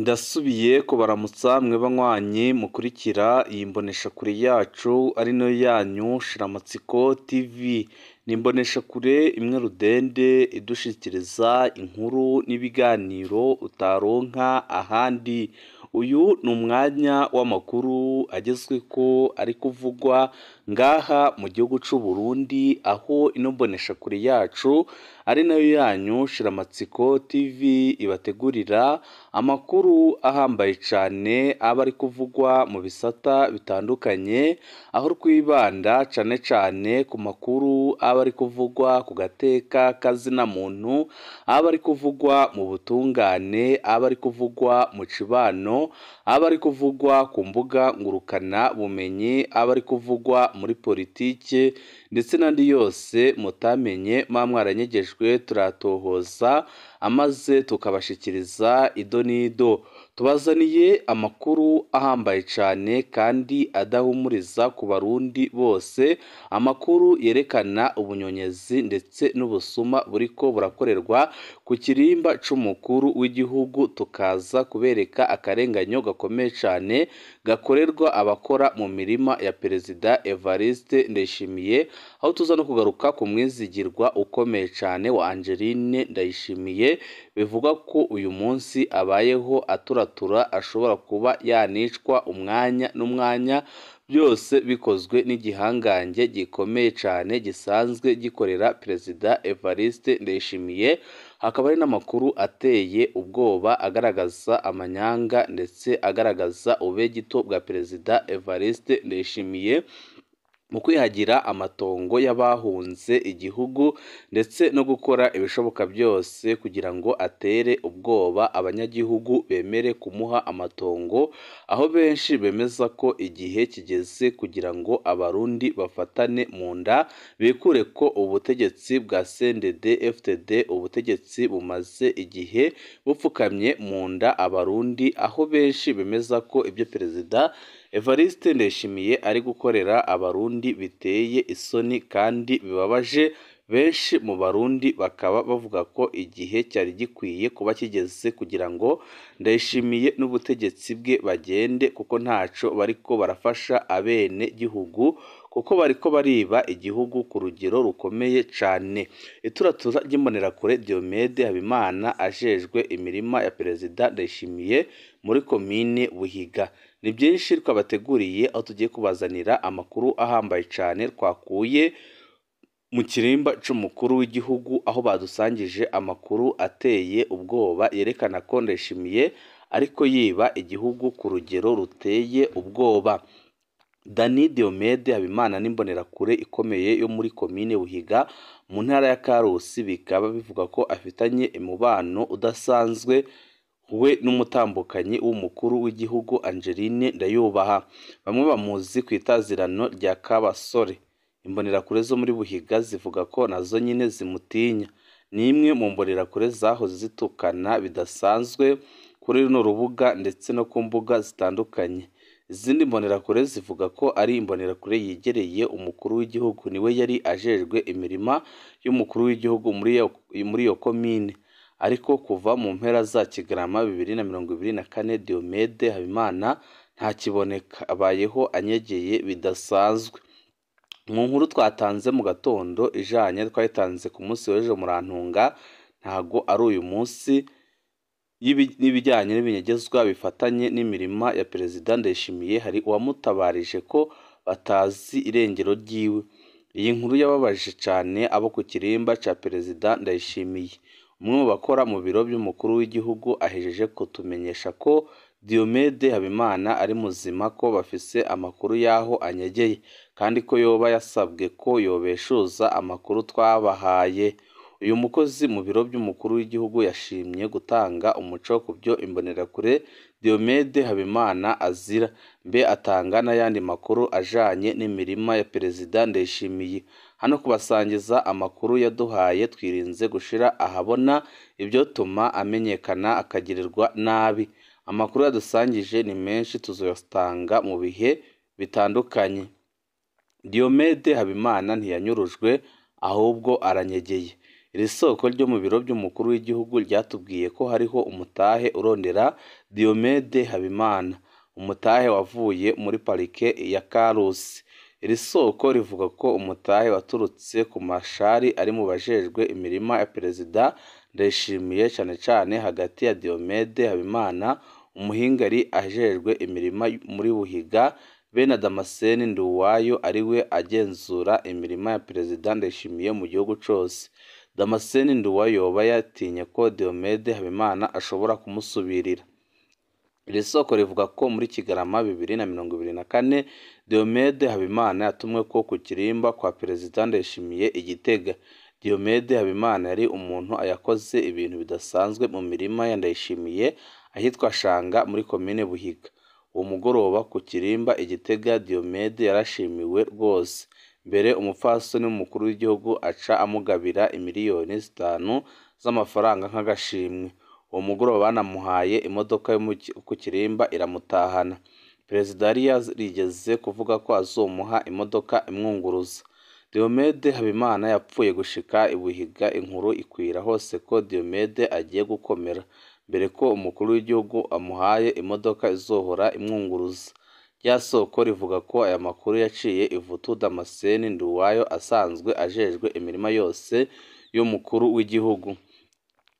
Ndasubiye kubaramutsa mwe banywanyi mukurikira iyi mboneshakure yacu ari nayo yanyu Shiramatsiko TV. Ni imboneshakure imwe rudende idushikiriza inkuru n'ibiganiro utaronka ahandi. Uyu ni umwanya w'amakuru agezweko ari kuvugwa ngaha mu gihugu c'u Burundi, aho ino mboneshakure yacu ari nayo yanyu Shiramatsiko TV ibategurira amakuru ahambaye cane aba ari kuvugwa mu bisata bitandukanye, aho twibanda cane cane ku makuru aba ari kuvugwa ku gateka kazina muntu, aba ari kuvugwa mu butungane, aba ari kuvugwa mu cibano, aba ari kuvugwa ku mbuga ngurukana bumenyi, aba ari kuvugwa muri politike ndetse n'andi yose mutamenye muba mwaranyegejwe, turatohoza amaze tukabashikiriza ido n'ido. Tubazaniye amakuru ahambaye cane kandi adahumuriza ku barundi bose, amakuru yerekana ubunyonyezi ndetse n'ubusuma buriko burakorerwa ku kirimba c'umukuru w'igihugu, tukaza kubereka akarenganyo gakomeye cane gakorerwa abakora mu mirima ya Perezida Evariste Ndayishimiye, aho tuza no kugaruka ku mwizigirwa ukomeye cane wa Angeline Ndayishimiye, bivugwa ko uyu munsi abayeho aturatura ashobora kuba yanicwa umwanya n'umwanya, byose bikozwe n'igihangange gikomeye cane gisanzwe gikorera Perezida Evariste Ndayishimiye. Hakaba hari n'amakuru ateye ubwoba agaragaza amanyanga ndetse agaragaza ubegito bwa Perezida Evariste Ndayishimiye mu kwihagira amatongo y'abahunze igihugu ndetse no gukora ibishoboka byose kugira ngo atere ubwoba abanyagihugu bemere kumuha amatongo, aho benshi bemeza ko igihe kigeze kugira ngo abarundi bafatane mu nda bikure ko ubutegetsi bwa CNDD FDD, ubutegetsi bumaze igihe bupfukamye mu nda abarundi, aho benshi bemeza ko ibyo Perezida Evariste Ndayishimiye ari gukorera abarundi biteye isoni kandi bibabaje. Benshi mu barundi bakaba bavuga ko igihe cyari gikwiye kuba kigeze kugira ngo Ndayishimiye n'ubutegetsi bwe bagende, kuko ntaco bariko barafasha abene gihugu, kuko bariko bariba igihugu ku rugero rukomeye cane. Ituratura ry'imbonerakure Diomede Habimana ajejwe imirima ya Perezida Ndayishimiye muri komine Buhiga. Ni byinshi twabateguriye, aho tugiye kubazanira amakuru ahambaye cane twakuye mu kirimba c'umukuru w'igihugu, aho badusangije amakuru ateye ubwoba yerekana ko Ndayishimiye ariko yiba igihugu ku rugero ruteye ubwoba. Dani Diomede Habimana n'imbonerakure ikomeye yo muri komine Buhiga mu ntara ya Karusi, bikaba bivuga ko afitanye umubano udasanzwe we n'umutambukanyi w'umukuru w'igihugu Angeline Ndayubaha. Bamwe bamuzi ku itazirano rya Kabasore. Imbonerakure zo muri Buhiga zivuga ko nazo nyine zimutinya. Ni imwe mu mbonerakure zahoze zitukana bidasanzwe kuri runo rubuga ndetse no ku mbuga zitandukanye. Izindi mbonerakure zivuga ko ari imbonerakure yegereye umukuru w'igihugu, niwe yari ajejwe imirima y'umukuru w'igihugu muri iyo komine. Ariko kuva mu mpera za Kigarama 2024 Diomede Habimana ntakiboneka, abayeho anyegeye bidasanzwe. Mu nkuru twatanze mu gatondo ijanye twayitanze ku munsi w'ejo murantunga, ntago ari uyu munsi, n'ibijyanye n'ibinyegezwa bifatanye n'imirima ya Perezida Ndayishimiye, hari uwamutabarije ko batazi irengero ryiwe. Iyi nkuru yababaje cane abo ku kirimba ca Perezida Ndayishimiye. Umwe mu bakora mu biro by'umukuru w'igihugu ahejeje kutumenyesha ko Diomede Habimana ari muzima, ko bafise amakuru y'aho anyegeye, kandi ko yoba yasabwe ko yobeshuza amakuru twabahaye. Uyu mukozi mu biro by'umukuru w'igihugu yashimye gutanga umuco ku byo imbonerakure Diomede Habimana azira, mbe atanga n'ayandi makuru ajanye n'imirima ya Perezida Ndayishimiye. Hano kubasangiza amakuru yaduhaye, twirinze gushira ahabona ibyo tuma amenyekana akagirirwa nabi. Amakuru yadusangije ni menshi, tuzoyatanga mu bihe bitandukanye. Diomede Habimana ntiyanyurujwe ahubwo aranyegeye. Iri soko ryo mu biro by'umukuru w'igihugu ryatubwiye ko hariho umutahe urondera Diomede Habimana, umutahe wavuye muri parike ya Karusi. Iri soko rivuga ko umutahe waturutse ku mashari ari mu bajejwe imirima ya Perezida Ndayishimiye, cane cane hagati ya Diomede Habimana, umuhinga yari ajejwe imirima muri Buhiga, be na Damascene Nduwayo ariwe agenzura imirima ya Perezida Ndayishimiye mu gihugu cose. Damascene Nduwayo yoba yatinye ko Diomede Habimana ashobora kumusubirira. Iri soko rivuga ko muri Kigarama 2024 Diomede Habimana yatumwe ko ku kirimba kwa Perezida Ndayishimiye i Gitega. Diomede Habimana yari umuntu yakoze ibintu bidasanzwe mu mirima ya Ndayishimiye ahitwa Shanga muri komine Buhiga. Uwo mugoroba ku kirimba i Gitega Diomede yarashimiwe rwose. Mbere umupfasoni w'umukuru w'igihugu aca amugabira imiliyoni 5 z'amafaranga nk'agashimwe. Uwo mugoroba banamuhaye imodoka yo ku kirimba iramutahana. Perezida yari yarigeze kuvuga ko azomuha imodoka imwunguruza. Diomede Habimana yapfuye gushika i Buhiga, inkuru ikwira hose ko Diomede agiye gukomera, mbere ko umukuru w'igihugu amuhaye imodoka izohora imwunguruza. Rya soko rivuga ko aya makuru yaciye ivutu Damascene Nduwayo asanzwe ajejwe imirima yose y'umukuru w'igihugu.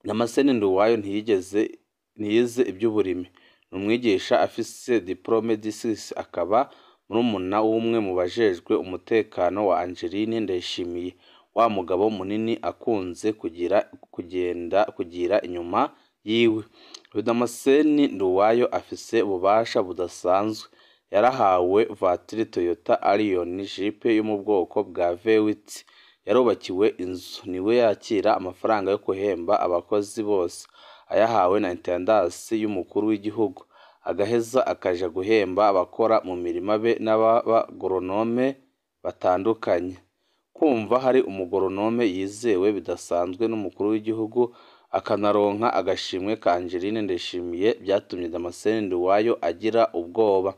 Damascene Nduwayo ntiyize iby'uburimyi, ni umwigisha afise diplome D6, akaba murumuna w'umwe mu bajejwe umutekano wa Angeline Ndayishimiye, wa mugabo munini akunze kugira inyuma yiwe. Uyu Damascene Nduwayo afise ububasha budasanzwe, yarahawe vatiri Toyota Allion Jeep yo mu bwoko bwa V8, yarubakiwe inzu, niwe yakira amafaranga yo guhemba abakozi bose ayahawe na intendance y'umukuru w'igihugu, agaheza akaja guhemba abakora mu mirima be n'abagoronome batandukanye. Kumva hari umugoronome yizewe bidasanzwe n'umukuru w'igihugu akanaronka agashimwe ka Angeline Ndayishimiye byatumye Damascene Nduwayo agira ubwoba.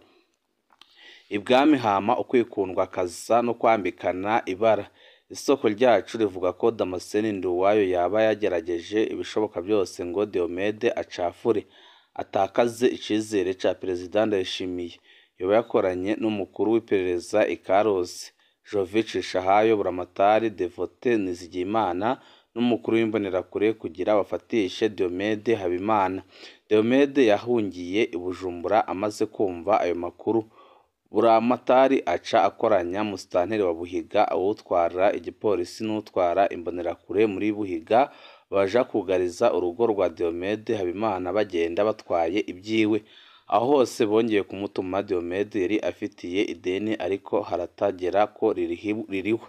Ibwami hama ukwikundwa akaza no kwambikana ibara. Isoko ryacu rivuga ko Damascene Nduwayo yaba yagerageje ibishoboka byose ngo Diomede acafure, atakaze icizere ca Perezida Ndayishimiye. Yoba yakoranye n'umukuru w'iperereza i Karusi, Jovi Cishahayo, Buramatari Devote Nizigiyimana n'umukuru w'imbonerakure kugira bafatishe Diomede Habimana. Diomede yahungiye i Bujumbura amaze kumva ayo makuru. Buramatari aca akoranya musitanteri wa Buhiga, awutwara igipolisi n'utwara imbonerakure muri Buhiga, baja kugariza urugo rwa Diomede Habimana bagenda batwaye ibyiwe. Aho hose bongeye kumutuma Diomede yari afitiye ideni ariko haratagera ko ririho.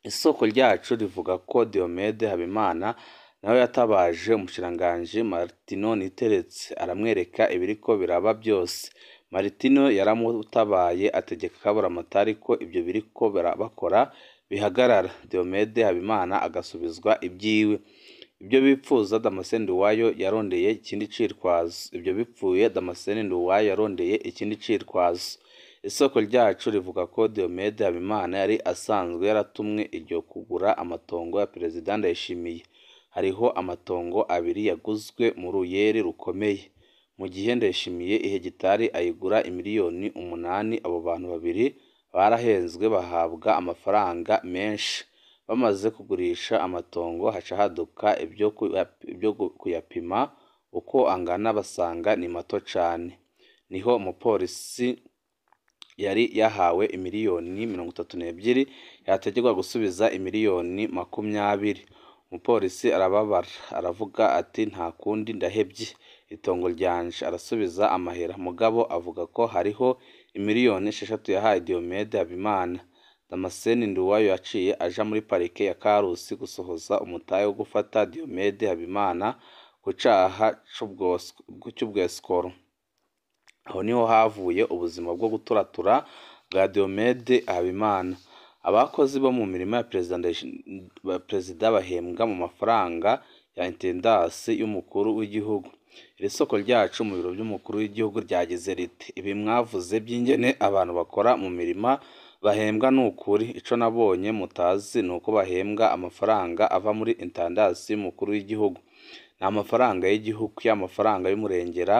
Isoko ryacu rivuga ko Diomede Habimana nawe yatabaje umushikiranganji Martino Niteretse aramwereka ibiriko biraba byose. Martino yaramutabaye ategeka Kaburamatari ko ibyo biriko bakora bihagarara, Diomede Habimana agasubizwa ibyiwe. Ibyo bipfuza Damascene Nduwayo yarondeye ikindi cirwazo. Ibyo bipfuye Damascene Nduwayo yarondeye ikindi cirwazo. Isoko ryacu rivuga ko Diomede Habimana yari asanzwe yaratumwe iryo kugura amatongo ya Perezida Ndayishimiye. Hariho amatongo abiri yaguzwe mu ruyeri rukomeye. Mu gihe Ndayishimiye ihegitari ayigura imiliyoni 8, abo bantu babiri barahenzwe bahabwa amafaranga menshi. Bamaze kugurisha amatongo haca haduka ibyo kuyapima uko angana basanga ni mato cane. Niho umupolisi yari yahawe imiliyoni 32 yategekwa gusubiza imiliyoni 20. Umupolisi arababara aravuga ati nta kundi ndahebye itongo ryanje, arasubiza amahera. Mugabo avuga ko hariho imiliyoni 6 yahaye Diomede Habimana. Damascene Nduwayo yaciye aja muri parike ya Karusi gusohoza umutahe wo gufata Diomede Habimana ku caha c'ubwesikoro. Aho niho havuye ubuzima bwo guturatura bwa Diomede Habimana. Abakozi bo mu mirima ya Perezida bahembwa mu mafaranga ya intendance y'umukuru w'igihugu. Iri soko ryacu mu biro by'umukuru w'igihugu ryagize riti: ibi mwavuze by'ingene abantu bakora mu mirima Bahembwa n'ukuri, ico nabonye mutazi nuko bahembwa amafaranga ava muri intendance y'umukuru w'igihugu. Ni amafaranga y'igihugu, ya mafaranga y'umurengera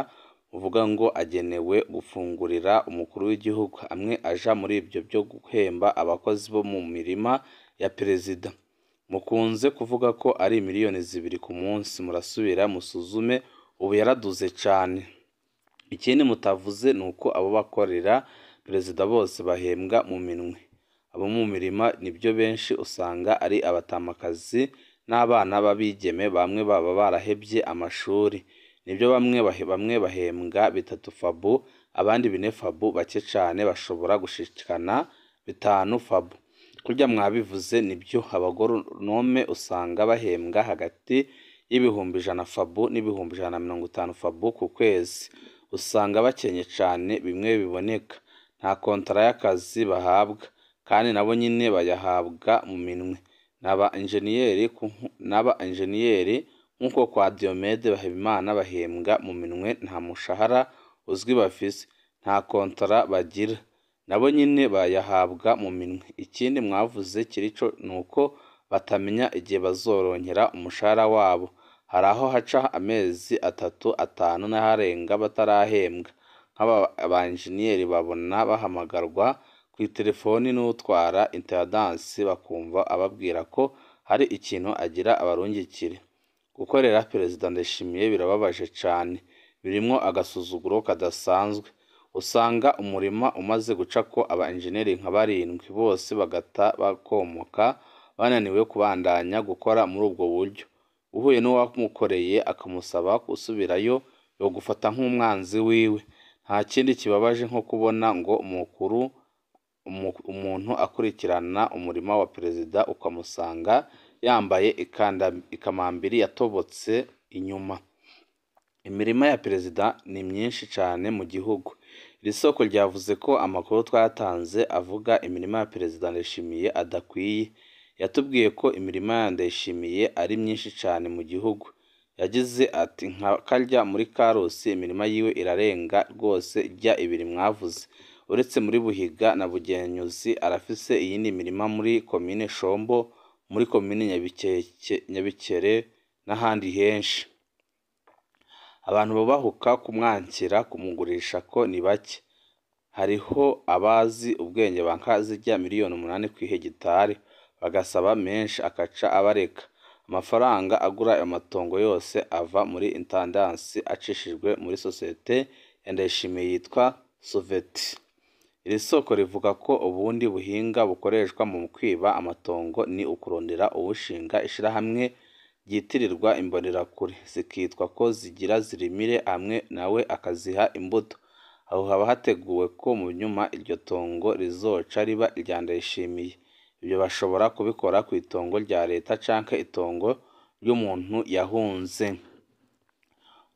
uvuga ngo agenewe gufungurira umukuru w'igihugu, amwe aja muri ibyo byo guhemba abakozi bo mu mirima ya perezida. Mukunze kuvuga ko ari miliyoni 2 ku munsi, murasubira musuzume, ubu yaraduze cane. Ikindi mutavuze nuko abo bakorera perezida bose bahembwa mu minwe. Abo mu mirima nibyo benshi usanga ari abatamakazi n'abana b'abigeme, bamwe baba barahevye amashuri. Nibyo bamwe bahembwa 3 FABU, abandi 4 FABU, bake cane bashobora gushikana 5 FABU. Kurya mwabivuze nibyo, abagoronome usanga bahembwa hagati y'100,000 FABU n'150,000 FABU ku kwezi. Usanga bakenye cane bimwe biboneka. Nta kontara y'akazi bahabwa, kandi nabo nyene bayahabwa mu minwe. N'aba enjeniyeri nk'uko kwa Diomede Habimana bahembwa mu minwe, nta mushahara uzwi bafise, nta kontara bagira, nabo nyene bayahabwa mu minwe. Ikindi mwavuze kirico nuko batamenya igihe bazoronkera umushahara wabo. Hari aho haca amezi 3, 5 n'aharenga batarahembwa. Nk'aba ba enjeniyeri babona bahamagarwa kw'iterefoni n'uwutwara intendance, bakumva ababwira ko hari ikintu agira abarungikire. Gukorera perezida Ndayishimiye birababaje cane, birimwo agasuzuguro kadasanzwe. Usanga umurima umaze gucako aba enjeniyeri nka 7, bose bagata bakomoka bananiwe kubandanya gukora muri ubwo buryo. Uhuye n'uwamukoreye akamusaba gusubirayo yogufata nk'umwanzi wiwe. Nta kindi kibabaje nko kubona ngo umukuru umuntu akurikirana umurima wa perezida ukamusanga yambaye ikamambiri yatobotse inyuma. Imirima ya perezida ni myinshi cane mu gihugu. Iri soko ryavuze ko amakuru twatanze avuga imirima ya perezida Ndayishimiye adakwiye. Yatubwiye ko imirima ya Ndayishimiye ari myinshi cane mu gihugu. Yagize ati nka karya muri Karusi imirima yiwe irarenga rwose irya 2 mwavuze. Uretse muri Buhiga na Bugenyuzi arafise iyindi mirima muri komine Shombo, muri komine Nyabikere n'ahandi henshi. Abantu bubahuka kumwankira kumugurisha ko ni bake. Hariho abazi ubwenge banka zirya miliyoni 8 kw'ihegitari, bagasaba menshi akaca abareka. Amafaranga agura ayo matongo yose ava muri intendance acishijwe muri sosiyete ya Ndayishimiye yitwa Soveti. Iri soko rivuga ko ubundi buhinga bukoreshwa mu kwiba amatongo ni ukurondera uwushinga ishirahamwe ryitirirwa imbonerakure, zikitwa ko zigira zirimire hamwe nawe akaziha imbuto. Aho haba hateguwe ko mu nyuma iryo tongo rizoca riba irya Ndayishimiye. Ibyo bashobora kubikora kw'itongo rya leta canke itongo ry'umuntu yahunze.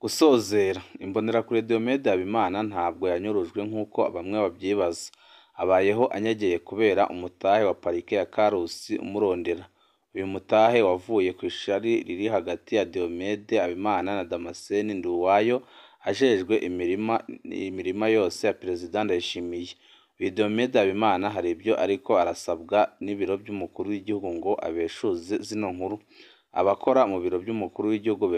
Gusozera, imbonerakure Diomede Habimana ntabwo yanyurujwe nk'uko bamwe babyibaza. Abayeho anyegeye kubera umutahe wa parike ya Karusi umurondera. Uyu mutahe wavuye kw'ishari riri hagati ya Diomede Habimana na Damascene Nduwayo ajejwe imirima yose ya perezida Ndayishimiye. Uyu Diomede Habimana hari ibyo ariko arasabwa n'ibiro by'umukuru w'igihugu ngo abeshuze zino nkuru. Abakora mu biro by'umukuru w'igihugu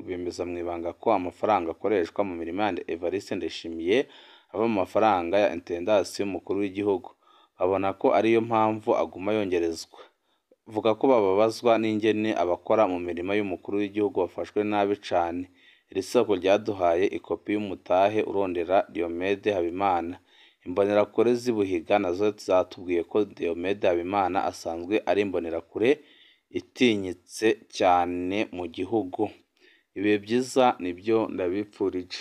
bemeza mw'ibanga ko amafaranga akoreshwa mu mirima ya Evariste Ndayishimiye ava mu mafaranga ya intendance y'umukuru w'igihugu. Babona ko ariyo mpamvu aguma yongerezwa. Bavuga ko bababazwa n'ingene abakora mu mirima y'umukuru w'igihugu bafashwe nabi cane. Iri soko ryaduhaye ikopi y'umutahe urondera Diomede Habimana. Imbonerakure z'i Buhiga nazo zatubwiye ko Diomede Habimana asanzwe ari imbonerakure itinyitse cyane mu gihugu. Ibihe byiza nibyo ndabipfurije.